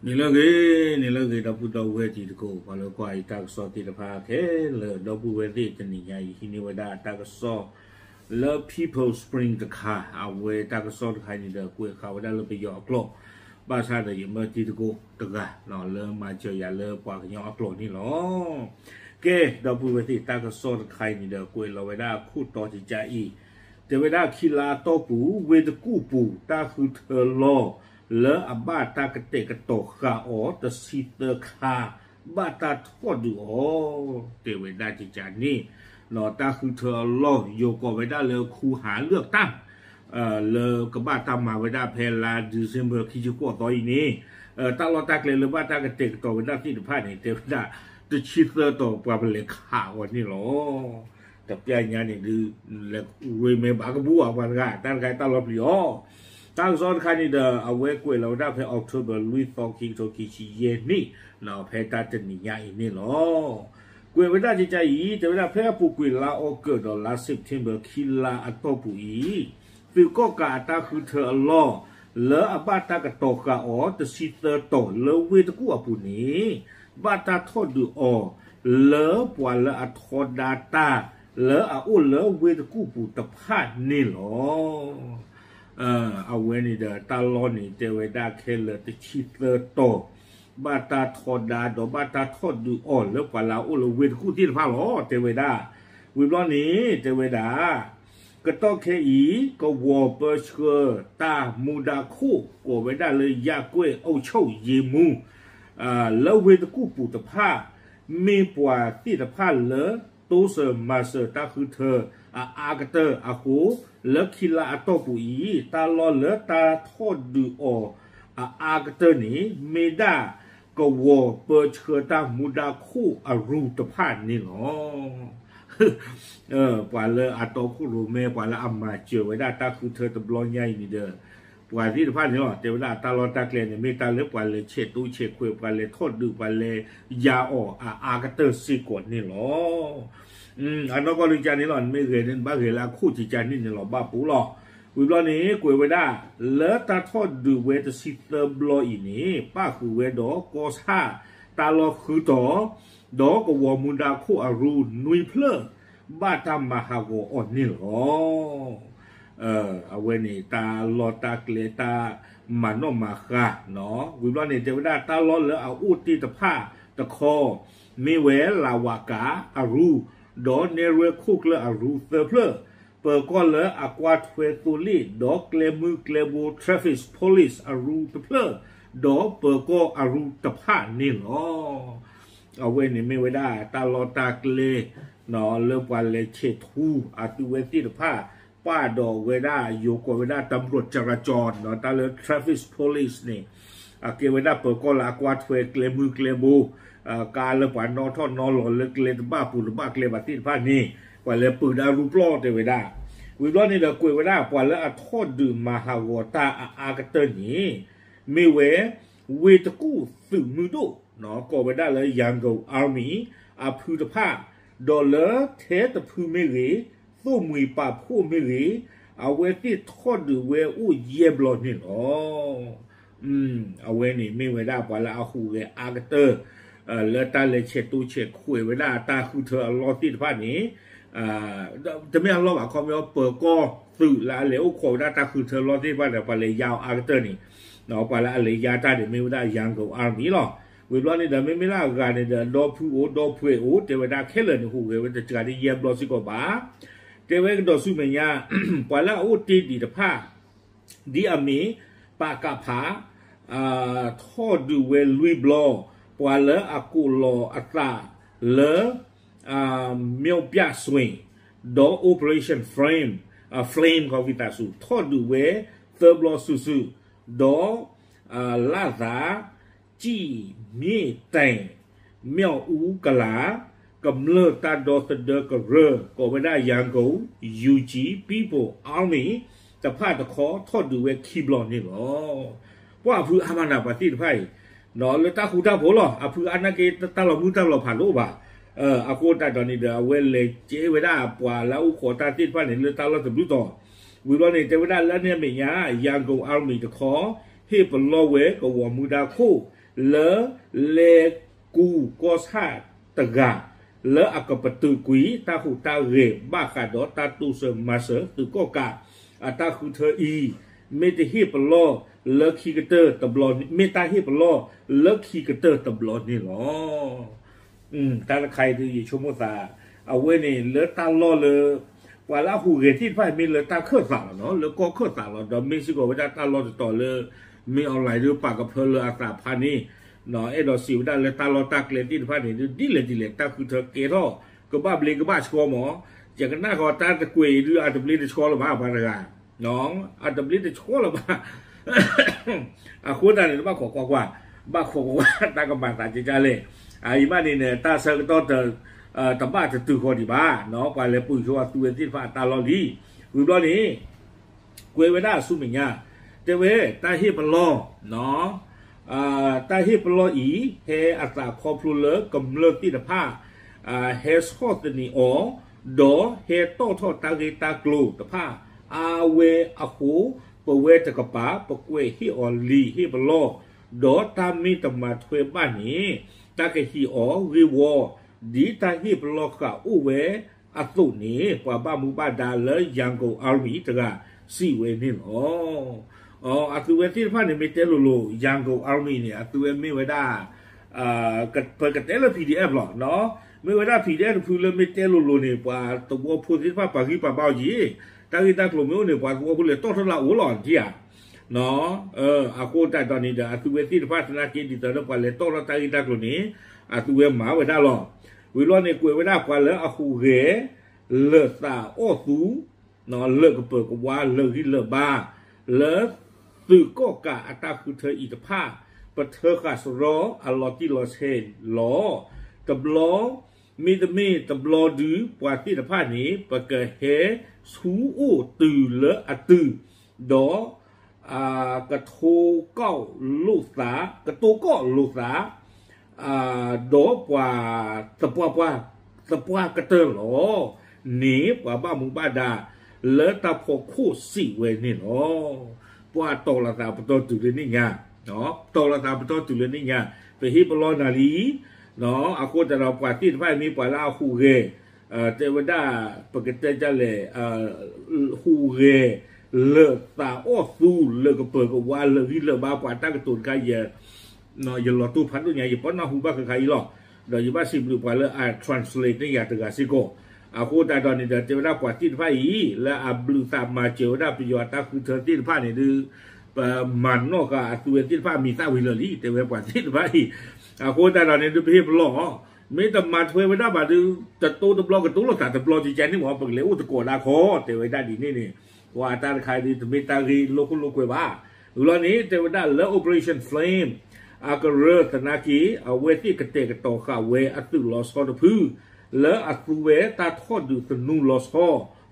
န့ၣ်လၢဂ့ၤ, န့ၣ်လၢဂ့ၤ ဒီပုၢ်ဒီဝဲၢ်တံၤသကိး ပှၤလၢကွၢ်အံၤတၢ်ကစီၣ်သ့ၣ်တဖၣ်ခဲလၢာ် ဒီပုၢ်ဝဲၢ်သ့ၣ်တနံၤညါအံၤ ဟံးန့ၢ်ဝဲဒၣ်တၢ်ကစီၣ်လၢ People Spring တခါ, အဝဲတၢ်ကစီၣ်တခါအံၤန့ၣ်ဒီး ကွဲးဃာ်ဝဲဒၣ်လၢပယီၤအကျိာ်, ဘၣ်ဆၣ်ဒီးယမၢတံၤသကိးတဂၤ လၢမၤစၢၤယၤလၢပှၤကညီအကျိာ်န့ၣ်လီၤ. ကဲ, ဒီပုၢ်ဝဲၢ်သ့ၣ် တၢ်ကစီၣ်တခါအံၤန့ၣ်ဒီး ကွဲးလီၤဝဲဒၣ်အခိၣ်တီတကးအံၤ, တဲဝဲဒၣ်ခံလါအတီၢ်ပူၤ ဝ့ၢ်တကူၣ်ပူၤ တၢ်ဃုထၢလီၢ် လၢအဘၣ်တၢ်ကတဲာ်ကတီၤဃာ်အီၤ တဆံသၢခါ ဘၣ်တၢ်ထီၣ်ဒုးအီၤ, တဲဝဲဒၣ်ကကန့ၣ်, တၢ်ဃုထၢအလီၢ် ယိၤကိးဝဲဒၣ်လၢ ခူဟးလၢာ်တၢ် လၢကဘၣ်တၢ်မၤဝဲဒၣ်ဖဲလါ December ခံဆံဃိးသီအံၤန့ၣ်, တၢ်လီၢ်တၢ်ကျဲလၢဘၣ်တၢ်ကတဲာ်ကတီၤဝဲဒၣ်သ့ၣ်တဖၣ်န့ၣ် တဲဝဲဒၣ် တဆံသၢတီၤပှၤပလဲၤခးအီၤန့ၣ်လီၤ. တပျၢ်ညါန့ၣ်ဒုး လဲၤရ့မဲာ်ဘၣ်ကဘူၣ်အပှၤတဂၤ တၢ်တခါတၢ်လီၤပျံၤအီၤ, တၢ်ကစီၣ်တခါန့ၣ်ဒီး အဝဲကွဲးလီၤဝဲဒၣ်ဖဲ October လွံၢ်သီ ခံကထိခံဆံယဲၢ်နံၣ်, ဖဲတၢ်တနံၤညါအံၤန့ၣ်လီၤ. ကွဲးဝဲဒၣ်ကကအံၤ တဲဝဲဒၣ်ဖဲအပူၤကွံာ်လါအီကူးဒီးလါ September ခံလါအတီၢ်ပူၤအံၤ, သုးကီၣ်ကးအတၢ်ဃုထၢအလီၢ် လၢအဘၣ်တၢ်ကတီၤဃာ်အီၤ တဆံသၢတီၤလၢဝ့ၢ်တကူၣ်အပူၤန့ၣ်, ဘၣ်တၢ်ထီၣ်ဒုးအီၤ လၢပှၤလၢအထီဒါတၢ် လၢအအိၣ်လၢဝ့ၢ်တကူၣ်ပူၤတဖၣ်န့ၣ်လီၤ. အဝဲန့ၣ်ဒီးတၢ်လီၢ်န့ၣ် တဲဝဲဒၣ်ခဲလၢာ်တဆံသၢတီၤ, ဘၣ်တၢ်ထီဒါဒီးဘၣ်တၢ်ထီၣ်ဒုးအီၤလၢပှၤလၢအအိၣ်လၢဝ့ၢ်တကူၣ်သ့ၣ်တဖၣ်လီၤ တဲဝဲဒၣ်. ဝံၤဘျီန့ၣ် တဲဝဲဒၣ် ကတီၢ်ခဲအံၤ ကဝီၤပၢဆှၢတၢ်မူဒါခိၣ် ကိးဝဲဒၣ်လၢ ရပ်ကွက်အုပ်ချုပ်ရေးမှူး လၢဝ့ၢ်တကူၣ်ပူၤတဖၣ် မ့ၢ်ပှၤသ့ၣ်တဖၣ်လၢ တိစၢၤမၤစၢၤတၢ်ဃုထၢအအါကတၢၢ်အဃိ, လၢခံလါအတီၢ်ပူၤအံၤ တၢ်လီၢ်လၢတၢ်ထီၣ်ဒုးအီၤအအါကတၢၢ်န့ၣ် မ့ၢ်ဒၣ် ကဝီၤပၢဆှၢတၢ်မူဒါခိၣ်အရူၢ်တဖၣ်န့ၣ်လီၤ. ပှၤလၢအတီခိၣ်ရိၣ်မဲ ပှၤလၢအမၤစၢၤဝဲဒၣ်တၢ်ဃုထၢတဘျီညါအံၤန့ၣ်ဒီး ပှၤသ့ၣ်တဖၣ်န့ၣ်လီၤ. တဲဝဲဒၣ်တၢ်လီၢ်တၢ်ကျဲန့ၣ် မ့ၢ်တၢ်လၢပှၤလဲၤဆဲးတိဆဲးခွဲး ပှၤလဲၤထီၣ်ဒုး ပှၤလဲၤယါအီၤအအါကတၢၢ်စ့ၢ်ကီးန့ၣ်လီၤ. အနီၢ်ကီၢ်လၢကန့ၣ်လီၤ. နမ့ၢ်ဂဲၤန့ၣ်နဘၣ်ဂဲၤလၢအခိၣ်ကကန့ၣ်န့ၣ်လီၤ ဘၣ်ပူၤလီၤ. ဝံၤဘျီန့ၣ် ကွဲးဝဲဒၣ် လၢတၢ်ထီၣ်ဒုးဝဲတဆံသၢဘျီအံၤန့ၣ် ပၣ်ဃုာ်ဝဲဒီးကီၢ်ဆၣ်တၢ်လီၢ်ဃုတီၤ ဒီးကဝီၤမူဒါခိၣ်အရူၢ်နွံဖျၢၣ် ဘၣ်တၢ်မၤဟးဂီၤအီၤန့ၣ်လီၤ. အဝဲန့ၣ် တၢ်လီၢ်တၢ်ကျဲတၢ်မၤနီၣ်မၤဃါ, ဝံၤဘျီန့ၣ် တဲဝဲဒၣ်တၢ်လီၢ်လၢအအိၣ်တ့ၢ်တဖၣ်တခီ မ့ၢ်ဝဲလးဝးကးအရူၢ်, ဒီးနဲၣ်ရွဲၣ်ခိၣ်ကျၢၢ်အရူၢ်သၢဖျၢၣ်, ပၢၤကီၢ်လၢအကွၢ်ထွဲသိလ့ၣ် ဒီးကျဲမုၢ်ကျဲဘိ traffic police အရူၢ်တဖျၢၣ်, ဒီးပၢၤကီၢ်အရူၢ်တဖၣ်န့ၣ်လီၤ. အဝဲန့ၣ်မ့ၢ်ဝဲဒၣ်တၢ်လီၢ်တၢ်ကျဲ လၢပှၤလဲၤဆဲးထူအသုဝဲသ့ၣ်တဖၣ် ပၣ်ဒီးဝဲဒၣ် ယိၤကိးဝဲဒၣ် တၢ်ဘျီၣ်စရၤကၠီ တၢ်လၢ traffic police န့ၣ် အကဲဝဲဒၣ်ပၢၤကီၢ်လၢအကွၢ်ထွဲကျဲမုၢ်ကျဲဘိ, ကါလၢပှၤနီၣ်ထီၣ်နီၣ်လီၤလၢကျဲတဘၣ်ပူၤတဘၣ်ကျဲဘၣ်သ့ၣ်တဖၣ်န့ၣ် ပှၤလဲၤပၢၤဒၣ်ရူၢ်ပျီၢ်တဲဝဲဒၣ်. ဝံၤဘျီန့ၣ်ဒီးကွဲးဝဲဒၣ် ပှၤလၢအထီၣ်ဒုးမၤဟးဂီၤတၢ်အအါကတၢၢ်န့ၣ် မ့ၢ်ဝဲ ဝ့ၢ်တကူၣ်သုးမုၢ်ဒိၣ် ကိးဝဲဒၣ်လၢ Yangon Army အဖုတဖၣ်, ဒီးလၢထဲတဖုမ့ၢ်ဂ့ၤ, သိၣ်မှံၤပာ်ဖှိၣ်မ့ၢ်ဂ့ၤ, အဝဲသ့ၣ်ထီၣ်ဒုးဝဲအိၣ်ယဲၢ်ဘျီန့ၣ်လီၤ. အဝဲန့ၣ်မ့ၢ်ဝဲဒၣ်ပှၤလၢအဟူးဂဲၤအါကတၢၢ် လၢတၢ်လဲၤဆဲးတိဆဲးခွဲးဝဲဒၣ်တၢ်ဃုထၢအလီၢ်သ့ၣ်တဖၣ်န့ၣ် တမ့ၢ်အလီၢ်ဘၣ် ခီပညီ ပၢၤကီၢ်သုးလၢအလဲၤအိၣ်ခိးဝဲဒၣ်တၢ်ဃုထၢလီၢ်သ့ၣ်တဖၣ်ဒီး ပှၤလဲၤယါအီၤအါကတၢၢ်န့ၣ်, ပှၤလၢအလဲၤယါတၢ်န့ၣ် မ့ၢ်ဝဲဒၣ် Yangon Army လီၤ. ဝံၤဘျီန့ၣ်ဒီး မ့မ့ၢ်လၢအဂၤန့ၣ်ဒီး ဒီဖုအိၣ်ဒီဖှဲးအိၣ် တဲဝဲဒၣ်ခဲလၢာ်န့ၣ် ဟူးဂဲၤဝဲတစှၤဒ်ယဲၢ်ဘျီစ့ၢ်ကီးဘၣ်. တဲဝဲကဒီးဆူမဲာ်ညါ ပှၤလၢအအိၣ်တ့ၢ်ဒံးတဖၣ် ဒ်အမ့ၢ် ပကဖ ထီၣ်ဒုးဝဲလွံၢ်ဘျီ, ပှၤလၢအကိးလီၤအသးလၢ မျိုးပြဆွေ ဒီး Operation Flame, Flame ခီဖံသးစူၤ ထီၣ်ဒုးဝဲသၢဘျီစုာ်စုာ်, ဒီး လၣ်သး ကံၣ်မ့ၣ်တဲၣ် မြောက်ဦးကလာ် ကမျၢၢ်တၢ်ဒီသဒၢကရၢ ကိးဝဲဒၣ် Yangon UG People Army တဖၣ်တခီ ထီၣ်ဒုးဝဲခံဘျီန့ၣ်လီၤ. ပှၤအဖုအါမးနၤ ပှၤသ့ၣ်တဖၣ်အံၤ လၢတၢ်ဃူတၢ်ဖိးလီၤ. အဖုအါနာ်က့ တၢ်လီၤမုၢ်တၢ်လီၤဖးတအိၣ်ဘၣ်. အဃိသတးဒီးန့ၣ်ဒီး အဝဲလဲၤကဲဝဲဒၣ်ပှၤလၢအအိၣ်ခိးတၢ်သ့ၣ်တဖၣ်န့ၣ် လၢတၢ်လီၢ်တဘျုးတီၤ ဝံၤဘျီန့ၣ် တဲဝဲဒၣ်လၢန့ၣ်အမဲာ်ညါ Yangon Army တခီ ဟ့ၣ်ပလီၢ်ဝဲကဝီၤမူဒါခိၣ် လၢလဲၤကူၣ်ကီၢ်ဆၣ်တဂၤ လၢအကပတုာ်ကွံာ်တၢ်ဟူးတၢ်ဂဲၤဘၣ်ဃးဒီးတၢ်တိစၢၤမၤစၢၤသုးကီၣ်ကးအတၢ်ဃုထၢအံၤ မ့ၢ်တဟ့ၣ်ပလီၢ်လၢခံကတၢၢ်တဘျီ, မ့ၢ်တၢ်ဟ့ၣ်ပလီၢ်လၢခံကတၢၢ်တဘျီန့ၣ်လီၤ. တၢ်တခါအံၤဒုးယဆိကမိၣ်သး အဝဲန့ၣ်လၢတၢ်လီၢ်လၢ ပှၤလၢအဟူးဂဲၤသ့ၣ်တဖၣ်မ့ၢ်လၢတၢ်ခၢၣ်သးလီၤနီၤ, လၢကီၢ်ခၢၣ်သးလီၤ, ဒီးမ့ၢ်စ့ၢ်ကီးဝဲဒၣ်တၢ်လီၢ်တတီၤလၢ မင်းအောင်လှိုင် ဒုးပာ်ကဖၢလၢအသးဖးန့ၣ် အဲၣ်ဒိးစံးဝဲဒၣ်လၢတၢ်လီၢ်တၢ်ကျဲသ့ၣ်တဖၣ်န့ၣ် ဒ်လဲၣ်ဒ်လဲၣ် တၢ်ဃုထၢကဲထီၣ် ကဘၣ်ဘျ့ကဘၣ်ဆှီမး, ယကနၣ်ဃီတၢ်တကွဲးအံၤဒုး အတဘျ့တဆှီလၢၤဘၣ် ပှၤတဂၤ အတဘျ့တဆှီလၢၤဘၣ်. အဃိသတးန့ၣ် တဘၣ်ခိးကွၢ်ကွၢ်, ဘၣ်ခိးကွၢ်ကွၢ် တၢ်ကမၤသးကကလဲၣ်. အအံၤဘၣ်န့ၣ်န့ၣ် တၢ်ဆၢကတီၢ် တဘၣ်တတုၤဃီဒံးဘၣ်, ပှၤလဲၤပူၤဆိအသုဝဲသ့ၣ်တဖၣ်အတၢ်လီၢ်လံ. ဝံၤဘျီန့ၣ် ကွဲးဝဲဒၣ်ဆူမဲာ်ညါ, တဲဝဲ တၢ်ဟ့ၣ်ပလီၢ် တၢ်ဟ့ၣ်ပလီၢ်အံၤ ဟဲအသးခီဖျိလၢကမျၢၢ်သ့ၣ်တဖၣ် ဟဲဆီၣ်သနံးအီၤ, ဒီးဟဲတီၣ်ထီၣ်တၢ်ဂ့ၢ်တၢ်ကျိၤတဖၣ် အါဝဲအဃိ, ပဝဲတကပၤ ပကွဲးဟ့ၣ်အီၤလံာ်ဟ့ၣ်ပလီၢ်, ဒီးတၢ်မ့ၢ်တမၤထွဲဘၣ်န့ၣ် တၢ်ကဟံးအီၤဂ့ၢ်ဝီ, ဒ်တၢ်ဟ့ၣ်ပလီၢ်ဃာ်အိၣ်ဝဲအသိးန့ၣ် ပှၤဘၣ်မူဘၣ်ဒါလၢ Yangon Army တဂၤစံးဝဲန့ၣ်လီၤ. အသုဝဲသ့ၣ်တဖၣ်န့ၣ် မ့ၢ်တဲလိၤလိၤ Yangon Army န့ၣ် အသုဝဲမ့ၢ်ဝဲဒၣ် ပကတဲလၢ PDF လီၤ. မ့ၢ်ဝဲဒၣ် PDF တဖုလၢမ့ၢ်တဲလိၤလိၤန့ၣ် ပှၤသဝီဖိသ့ၣ်တဖၣ်ပာ်ဂံၢ်ပာ်ဘါအီၤက့ၤ, တၢ်ဂ့ၢ်တၢ်ကျိၤမ့ၢ်အိၣ်န့ၣ် ပှၤသဝီဖိလဲၤတီၣ်ထီၣ်လၢအအိၣ်လီၤ နထံၣ်ဧါ. အဃိသတးဒီးန့ၣ်ဒီး အသုဝဲသ့ၣ်တဖၣ်သနာ်က့ ဒ်သိးလၢပှၤလဲၤတီၣ်ထီၣ်တၢ်ဂ့ၢ်တၢ်ကျိၤန့ၣ် အသုဝဲမၤဝဲဒၣ်လီၤ. ဝံၤဘျီန့ၣ် ကွဲးဝဲဒၣ်ပှၤလၢအဟူးဂဲၤ လၢာ်သးအီၣ်သူ လၢာ်ကပၢၤကဝါ လၢာ်ဂံၢ်လၢာ်ဘါ လၢသုးကီၣ်ကးအတၢ်ဃုထၢအံၤတဖၣ် ပထၢဃာ်စရီအလီၤတံၢ်လီၤဆဲးလီၤ. တဘျီ မ့တမ့ၢ်တဘျီဒုး ပှၤသ့ၣ်တဖၣ်န့ၣ် ပကဟဲဆူအအိၣ်တုၤလၢအတုၤ, ဒီး ကထိကီၢ်လိာ်သး, ကတိၤကီၢ်လိာ်သး ဒီးပှၤသပှၢ်ပှၢ် သပှၢ်ကတၢၢ်လီၤ. န့ၣ်ပှၤဘၣ်မူဘၣ်ဒါ လၢတၢ်ဖီခိၣ်စံးဝဲန့ၣ်လီၤ. ပှၤတီၤလီၤသးပတီၢ်တုၤလၢန့ၣ်ညါ, တီၤလီၤသးပတီၢ်တုၤလၢန့ၣ်ညါ, ပဟ့ၣ်ပလီၢ်နၤလံ. အဃိသတးဒီးပှၤသ့ၣ်တဖၣ်အံၤမ့ၢ်ပှၤလၢအဟူးဂဲၤ တဲဝဲဒၣ် ပကတဲဒ်လဲၣ် ဟူးဂဲၤ လၢာ်သးအီၣ်သူ လၢာ်ကပၢၤကဝါ လၢာ်ဂံၢ်လၢာ်ဘါ ပှၤတၢ်ကတိၤတခါ ယလီၤတိၢ်ဖးဒိၣ်ညါ ယပနၢ်ဟူဘၣ်ဃးဃးအံၤလီၤ. ဒီးယဘၣ်စံးဘျုးပှၤလၢအ translate န့ၢ်ယၤတဂၤစ့ၢ်ကီး. အဃိသတးဒီးန့ၣ်ဒီး တဲဝဲဒၣ်ပှၤသ့ၣ်တဖၣ်အံၤ လၢအဘျုးသးမၤစၢၤဝဲဒၣ်ပယီၤအတၢ်ဃုထၢသ့ၣ်တဖၣ်န့ၣ်ဒုး ပမၤနီၣ်ဃာ်အသုဝဲသ့ၣ်တဖၣ်အမံၤသၣ်ဝံၤလၢာ်လံ တဲဝဲပှၤသ့ၣ်တဖၣ်အံၤ. အဃိသတးဒီးန့ၣ်ဒုး ပဟ့ၣ်ပလီၢ် မ့ၢ်တမၤထွဲဝဲဒၣ်ဘၣ်ဒုး တတိတဘျီကတိၤလိာ်သးတဘျီကကန့ၣ်မ့ၢ် ပကလဲၤအိၣ်သကိးဒၣ်ခီ တဲဝဲဒၣ်ဒ်န့ၣ်န့ၣ် ပှၤတၢ်တခါဒုး တမ့ၢ်တၢ်ဂ့ၢ်လိာ်ခိၣ်လိာ်ကွဲဘၣ်. ဝံၤလီၤန့ၣ် တဲဝဲဒၣ်လၢ Operation Flame အကရၢသနာ်က့ အဝဲသ့ၣ်ကတဲာ်ကတီၤဃာ်ဝဲအသုးလီၤဆီတဖု လၢအသူဝဲတၢ်ထီၣ်ဒုးသနူလီၤဆီ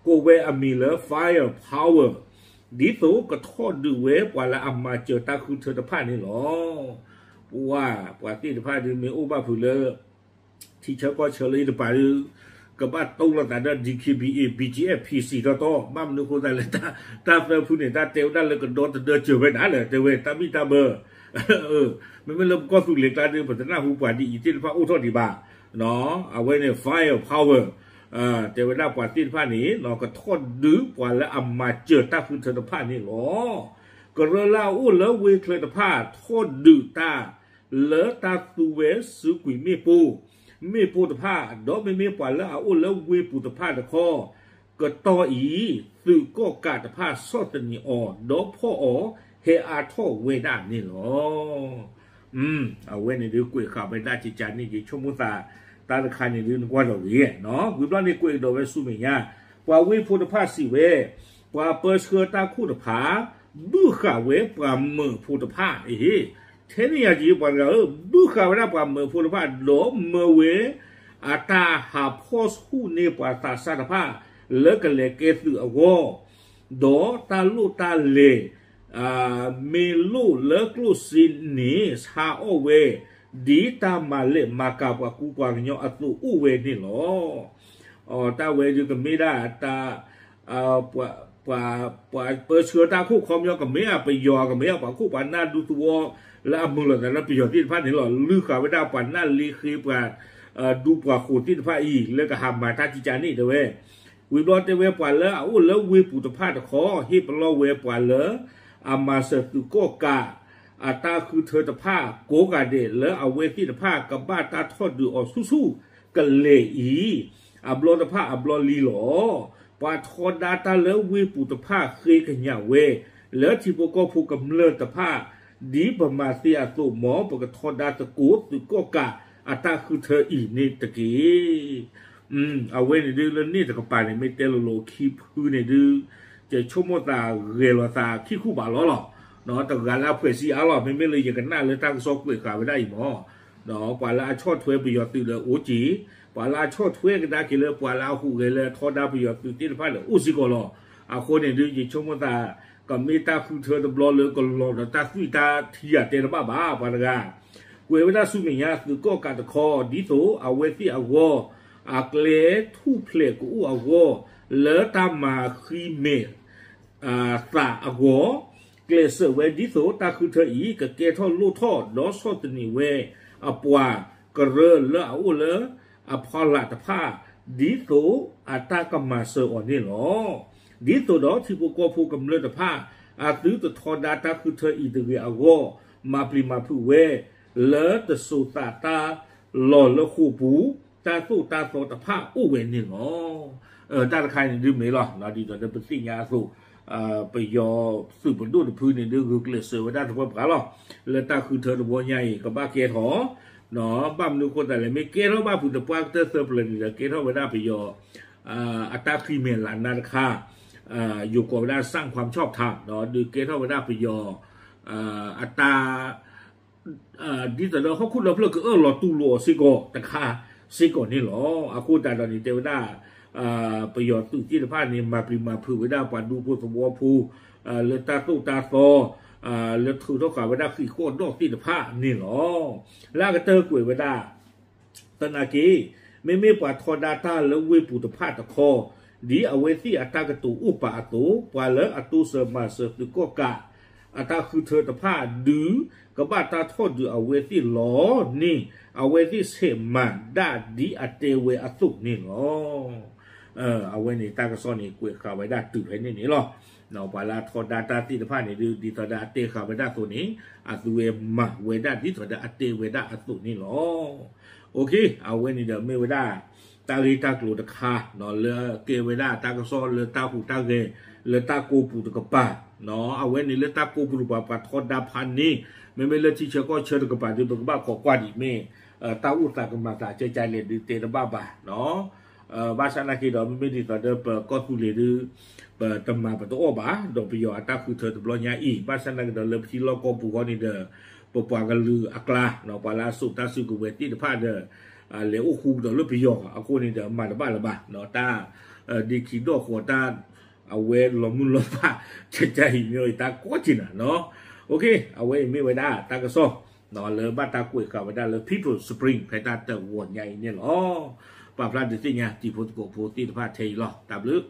ကိးဝဲအမံၤလၢ Firepower ဒ်သိးကထီၣ်ဒုးဝဲပှၤလၢအမၤစၢၤတၢ်ဃုထၢတဖၣ်န့ၣ်လီၤ. ပှၤ ပှၤသ့ၣ်တဖၣ်ဒုးမ့ၢ်အိၣ်ဘၣ်ဖုးလၢ ထံဆၢကီၢ်ဆၢလၢယတပၤဒုး ကဘၣ်တိၢ်လိာ်သးဒီး DKBA BGF PC တီတီ, ဘၣ်မနုၤအဃိသတးလဲၣ် တၢ်သၢဖုန့ၣ် တၢ်တဲဝဲဒၣ်လၢကဒီတဒၢစၢၤဝဲဒၣ်လၢ တဲဝဲတၢ်ဘံၣ်တၢ်ဘၢ မ့မ့ၢ်လၢပကီၢ်သူလ့ၤကျါဒုး ပတနၢ်ဟူပှၤဒ်အံၤသ့ၣ်တဖၣ်အိၣ်ထီၣ်ဒံးဘၣ်. အဝဲန့ၣ် firepower တဲဝဲဒၣ်ပှၤသ့ၣ်တဖၣ်န့ၣ် ကထီၣ်ဒုးပှၤလၢအမၤစၢၤတၢ်ဃုထၢတဖၣ်န့ၣ်လီၤ. ကရၢလၢအအိၣ်လၢဝ့ၢ်ချၢတဖၣ် ထီၣ်ဒုးတၢ် လၢတၢ်သူဝဲစုကွံာ်မ့ၣ်ပိၢ်, မ့ၣ်ပိၢ်တဖၣ် ဒီးမ့မ့ၢ်ပှၤလၢအအိၣ်လၢဝ့ၢ်ပူၤတဖၣ်တခီ ကတီၢ်အံၤ သုးကီၣ်ကးတဖၣ်ဆီၣ်သနံးအီၤ ဒီးဖီၣ်အီၤဟဲအါထီၣ်ဝဲဒၣ်န့ၣ်လီၤ. အဝဲန့ၣ်ဒုးကွဲးဃာ်ဝဲဒၣ်ကကန့ၣ် ယဆိကမိၣ်သး တၢ်တခါန့ၣ်ဒုးနကွၢ်ဒီးဂ့ၤ, ဝံၤဘျီန့ၣ်ကွဲးကဒီးဝဲဆူမဲာ်ညါ, ပှၤဝ့ၢ်ဖိတဖၣ်စံးဝဲ, ပှၤပၢဆှၢတၢ်ခိၣ်တဖၣ် ဘုၣ်ဃာ်ဝဲပှၤမၢဖိတဖၣ်, ထဲန့ၣ်ယၤက့ၤပှၤတဂၤဧၢ, ဘုၣ်ဃာ်ဝဲဒၣ်ပှၤမၢဖိတဖၣ် ဒီးမၢဝဲ အတၢ်ဟးဖီၣ်ဆူၣ်န့ၢ်ပှၤသးစၢ်တဖၣ် လၢကလဲၤကဲသုးအဂီၢ်, ဒီးတၢ်လိၣ်တၢ်လဲၤ မ့ၢ်လိၣ်လၢကျိၣ်စ့န့ၣ် ဆါအီၣ်ဝဲ ဒ်တၢ်မၤလဲၢ်မၤကၤပှၤကူပှၤကညီအသိးအိၣ်ဝဲန့ၣ်လီၤ. တၢ်ဝဲဒုးကမ့ၢ်ဒၣ်တၢ် ပှၤ ပှၤ ပှၤပၢဆှၢတၢ်ခိၣ်ခီပညီ ကမ့ၢ်အပယီၤ ကမ့ၢ်အပှၤခိၣ်ပှၤနၢ်ဒူသဝီ လၢအမုာ်လိာ်သးလၢပယီၤသ့ၣ်တဖၣ်န့ၣ်လီၤ. လုၢ်ဃာ်ဝဲဒၣ်ပှၤနၢ်လ့ဃ့ ပှၤ ဒူပှၤဃိၤသ့ၣ်တဖၣ်အံၤ လၢကဟးမၤတၢ်ကကါန့ၣ် တဲဝဲ. ဝံၤဘျီတဲဝဲ ပှၤလၢအအိၣ်လၢဝ့ၢ်ပူၤတဖၣ်တခီ ဟ့ၣ်ပလီၢ်ဝဲပှၤလၢ အမၤစၢၤသုးကီၣ်ကး အတၢ်ဃုထၢတဖၣ် ကိးဂၤဒဲး လၢအဝဲသ့ၣ်တဖၣ် ကဘၣ်တၢ်ထီၣ်ဒုးအီၤဆူၣ်ဆူၣ်ကလဲာ်အံၤ အဘျီတဖၣ်အဘျီလံလီၤ. ပှၤထီဒါတၢ်လၢဝ့ၢ်ပူၤတဖၣ် ဃ့ကညးဝဲ လၢထံဖိကီၢ်ဖိကမျၢၢ်တဖၣ် ဒ်ပမၤသ့အသိး မ်ပကထီဒါသကိးသုးကီၣ်ကးအတၢ်ဃုထၢအံၤန့ၣ်တက့ၢ်. အဝဲန့ၣ်ဒုး လၢန့ၣ်တကပၤန့ၣ် မ့ၢ်တဲလိၤလိၤခံဖုန့ၣ်ဒုး ယဆိကမိၣ်သးဂဲၤလီၤသးခံခူၣ်ဘးလီၤလီၤ. တဂၤလၢအဖှဲးစံအါလီၤ. မ့မ့ၢ်လၢယကနၣ်လၢတၢ်ကစီၣ်ကွဲးဃာ်ဝဲဒၣ်အံၤမ့ၢ် ပှၤလၢအဆီၣ်ထွဲပယီၤသုးဒီးအိၣ်က့ၤ, ပှၤလၢအဆီၣ်ထွဲကဒါက့ၤလၢပှၤလၢအဟူးဂဲၤလၢထီဒါပယီၤသုးသ့ၣ်တဖၣ်ဒီးအိၣ်စ့ၢ်ကီးလီၤ. အဃိန့ၣ်ဒုး ယဆိကမိၣ်သး ကမ့ၢ်တၢ်ဃုထၢတဘျီလၢကလီၤဒီးတၢ်သွံၣ်တၢ်ထံဧါ တဲတဘၣ်ဘၣ် ပှၤတဂၤ ကွဲးဝဲဒၣ်ဆူမဲာ်ညါ သုးကီၣ်ကးတခီ ဒ်သိးအဝဲသ့ၣ်အဂီၢ် အကျဲထူၣ်ဖျဲးကအိၣ်အဂီၢ် လၢတၢ်မၤဃံမဲာ် သးအဂီၢ် ကျဲးစၢးဝဲဒ်သိးတၢ်ဃုထၢအံၤ ကကဲထီၣ်လိၣ်ထီၣ် ဒီးဆီၣ်သနံးဝဲအပှၤကရၢလၢအအိၣ်လၢအဖီလာ်တဖၣ် ဒ်သိးအတၢ်ကမၤစၢၤအီၤန့ၣ်လီၤ. ဒ်သိးဒီးထံဖိကီၢ်ဖိကမျၢၢ်တဖၣ် အသုတထီဒါတၢ်ဃုထၢအံၤတဂ့ၤအဂီၢ် မၤပျံၤမၤဖုးဝဲ လၢတစိၤသးတၢ်လီၢ်လၢဃိာ်ပူၤ တၢ်သိၣ်တၢ်သီတဖၣ်အိၣ်ဝဲန့ၣ်လီၤ. တၢ်တခါန့ၣ်ဒုးမ့ၢ်လီၤ ဒ်သိးဒီးပသ့ၣ်ညါအသိး ပယီၤသုးပဒိၣ်တဖုန့ၣ်ဒုး ဂုာ်ကျဲးစၢးဝဲဒၣ်သပှၢ်ပှၢ်လီၤ လၢတၢ်ဃုထၢတဘျီညါအံၤ ကဘၣ်ကဲထီၣ် ဘၣ်မနုၤအဃိသတးလဲၣ် မ့ၢ်ကဲထီၣ်ဘၣ်ဖုးသပှၢ်ကတၢၢ်သၢပျၢၤန့ၣ်ဒီး ကဲထီၣ်ဝဲဒၣ်ပယီၤ အတၢ်ဃံမဲာ်လၤနါတခါ ယိၤကိးဝဲဒၣ် စၣ်ခွါဆီၣ်ထါ ဒုးကဲထီၣ်ဝဲဒၣ်ပယီၤ အတၢ် ဒ်သိးဒီးဟီၣ်ခိၣ်ဒီဖျၢၣ်ကအၢၣ်လီၤတူၢ်လိာ်အီၤစ့ၢ်ကီးတခါ စ့ၢ်ကီးန့ၣ်လီၤ. အဃိသတးဒီးန့ၣ် တဲဝဲဒၣ် ပယီၤသုးသ့ၣ်တဖၣ်န့ၣ် မၤပျံၤမၤဖုးဝဲဒၣ်ပှၤဒူဖိသဝီဖိ လၢတၢ်သိၣ်တၢ်သီ လၢထုးထီၣ်ဃာ်ဝဲဒၣ်ဃံးဃီၣ်ဒီၣ်သ့ၣ်တဖၣ်န့ၣ်လီၤ. လၢအကတၢၢ်ကွဲးဝဲဒၣ် သနာ်က့ မ့မ့ၢ်ပှၤထီဒါတၢ်လၢဝ့ၢ်ပူၤတဖၣ်တခီ ဒ်အဝဲသ့ၣ်အတၢ်ကတိၤအိၣ်ပာ်အသိး ပှၤလၢအတိစၢၤမၤစၢၤသုးကီၣ်ကး အတၢ်ဃုထၢတဖၣ်ဒုး ကဘၣ်တၢ်ထီၣ်ဒုးအဝဲသ့ၣ်လီၤန့ၣ် အဝဲသ့ၣ်ဆဲးမၤဒၣ်ဒ်အတဲဝဲအသိးန့ၣ်လီၤ. အဝဲန့ၣ်တၢ်ကစီၣ်န့ၣ် ကွဲးဃာ်ဝဲဒၣ်တုၤဖဲန့ၣ်န့ၣ်လီၤ. ပှၤလၢအထီဒါတၢ်သ့ၣ်တဖၣ်န့ၣ်ဒုး ဒ်သိးဒီးအတဲဃာ်ဝဲဒၣ်အသိးန့ၣ် အသုဝဲမၤဝဲဒၣ်ဒ်သိးဒီးအတဲဝဲဒၣ်အသိးန့ၣ်လီၤ. အဝဲန့ၣ်ဒီးမ့ၢ်ဝဲဒၣ် တၢ်ဂ့ၢ်တၢ်ကျိၤတခါ လၢကဲဝဲဒၣ်တၢ်ကစီၣ်လၢတၢ်ဟူးတၢ်ဂဲၤ လၢတၢ်ကိးပူၤတကပၤ အဝဲန့ၣ်လၢတၢ်ကိးပူၤတကပၤ ပှၤထီဒါဖးန့ၣ် မ့မ့ၢ်လၢထံဆၢကီၢ်ဆၢတကပၤဒုး ပကဘၣ်ခိးကွၢ်ဒံးမ့ၢ် တၢ်အိၣ်သးကမၤသးကဲကဲလဲၣ်ဒုးတဲတဘၣ်ဘၣ် ဘၣ်ဆၣ်သနာ်က့ဒီး မ့မ့ၢ်ဒ်သိးဒီးပကီၢ်သူလ့ၤဒုး ပတမၤပတအီၣ်ဘၣ် ဒီးပယီၤအတၢ်ဃုထၢတဘျီညါအံၤ ဘၣ်ဆၣ်သနာ်က့ဒီးလၢပထံလီၢ်ကီၢ်ပူၤဃီန့ၣ်ဒီး ပပှၤကလုာ်အကျါ ပှၤလၢအစိာ်တၢ်စုကဝဲၤသ့ၣ်တဖၣ်ဒီး လဲၤအိၣ်ဃူကဒီးလၢပယီၤအဃိန့ၣ်ဒီး မၤတဘၣ်လၢၤဘၣ် တၢ် ဒ့ခံဒီၣ်ဃီၤတၢ် အဝဲလီၤမုၢ်လီၤဖး ကကါအံၤမ့ၢ်အံၤတၢ်ကီးက့ၤနၤနီၤ အဝဲအံၤမ့ၢ်ဝဲဒၣ်တၢ်ကစီၣ် လၢဘၣ်တၢ်ကွဲးဃာ်ဝဲဒၣ်လၢ People's Spring ဖဲတၢ်တဂီၤညါအံၤန့ၣ်လီၤ. ပာ်ဖျါဒုးသ့ၣ်ညါတံၤဖိသကိးဖိသ့ၣ်တဖၣ်ထဲအံၤလီၤ. တၢ်ဘျုး